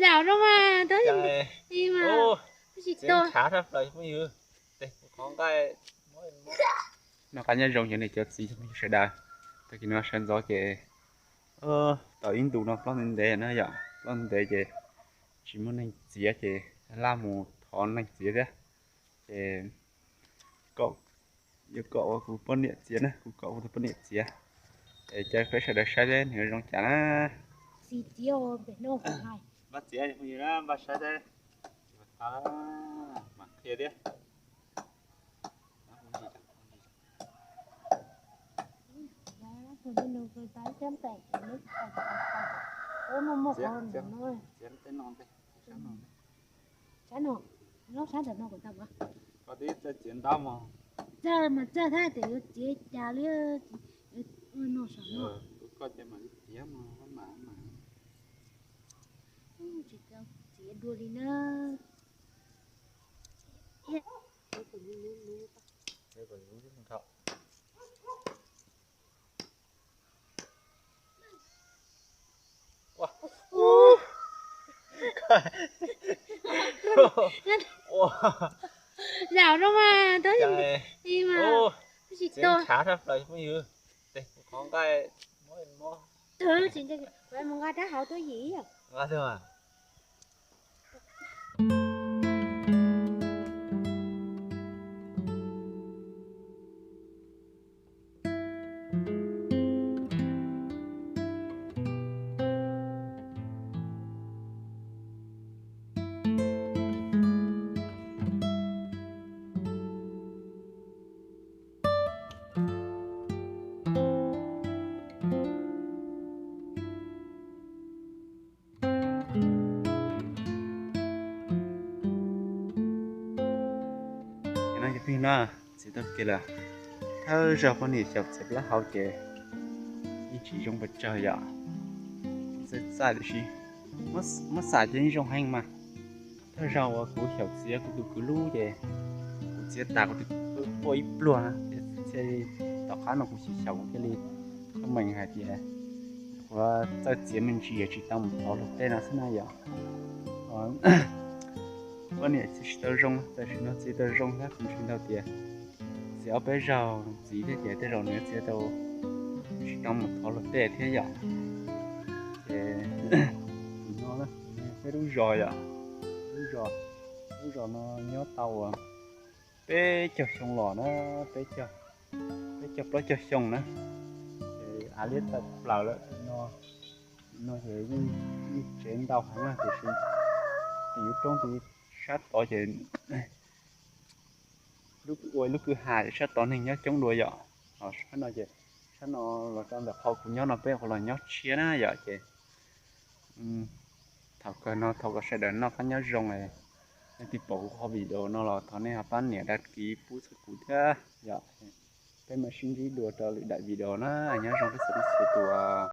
Zaum no mas, tab sis mas, tab sis txiav ntshav tshaj plaws phooj ywg. Tes kuv qhov nqaij. Noj qab nyob zoo cov niam cov txiv sawv daws. Tag kis no sawv ntxov ces tau ib ntus no ploj ntev ntev na yom, ploj ntev ces tsis muaj neeg txiav ces laj mus thov neeg txiav thiab. Ces kom, yuav kom ua kuv poj niam txiav na, kuv kom kuv tus poj niam txiav. Es cia peb sawv daws saib seb nws zoo cas na. Npaj txiav, npaj saib seb, mam qhia thiab. Txiav tej no ntej, sab no ntej. Sab no, lub sab ntawm no kuv tau. Koj twb txawj txiav ntau mog. Txawj mas txawj thiab tias yuav txiav cas li, ua no saum no. Koj ces mam li txiav mog, mam mam. Tsis tau txiav dua li na. Zaum no mas, tab sis mas, tab sis txiav ntshav tshaj plaws phooj ywg. Tes kuv qhov nqaij. Mus nqa rab hauv tuaj yim yom. Nqa twg mas. No ces pig no, txiav tau kev lawm. Thawj zaug poj niam xyaum txiav plaub hau ces yeej tsis zoo pes tsawg yom. Txaij txaij tiam sis muab xav ces yeej zoo heev mas. Thawj zaug uas kuv xyaum txiav kuv tus kwv lub ces kuv txiav tas kuv tus kwv quaj ib pluag na, thiaj li tom qab no kuv xyaum xyaum kuv thiaj li comment hais tias kuv txawj txiav me ntsis tsis tau mus thov luag tej no xwb na yom. Poj niam txiav tsis tau zoo, tam sim no txiav tau zoo thiab kuv ntseeg tau tias txiav ob peb zaug ntxiv thiab ces tej zaum nws txiav tau tsis tau mus thov luag tej thiab yom. Ces no peb lub zos yom, lub zos, lub zos no nyob tau uas peb caug xyoo los na, peb caug, peb caug plaub caug xyoo na. Ces av liab tawm plaws lawm no, no ces yeej tsev ntau heev na tiam sis tim lub roob tid sab tod ces ua lub kwj ha sab tod neeg nyob coob dua yom. Ho sab no ces, sab no los rau ntawm qhov kuv nyob no peb qhuav los nyob tshiab na yom ces thaum kawg no thov kom sawv daws noj qab nyob zoo. Leej twg pom kuv qhov video no los thov nej ho pab nias đăng ký pub txhawb kuv thiab yom. Peb mam sib ntsib dua rau lwm daim video na, nyob zoo peb txhua leej txhua tus.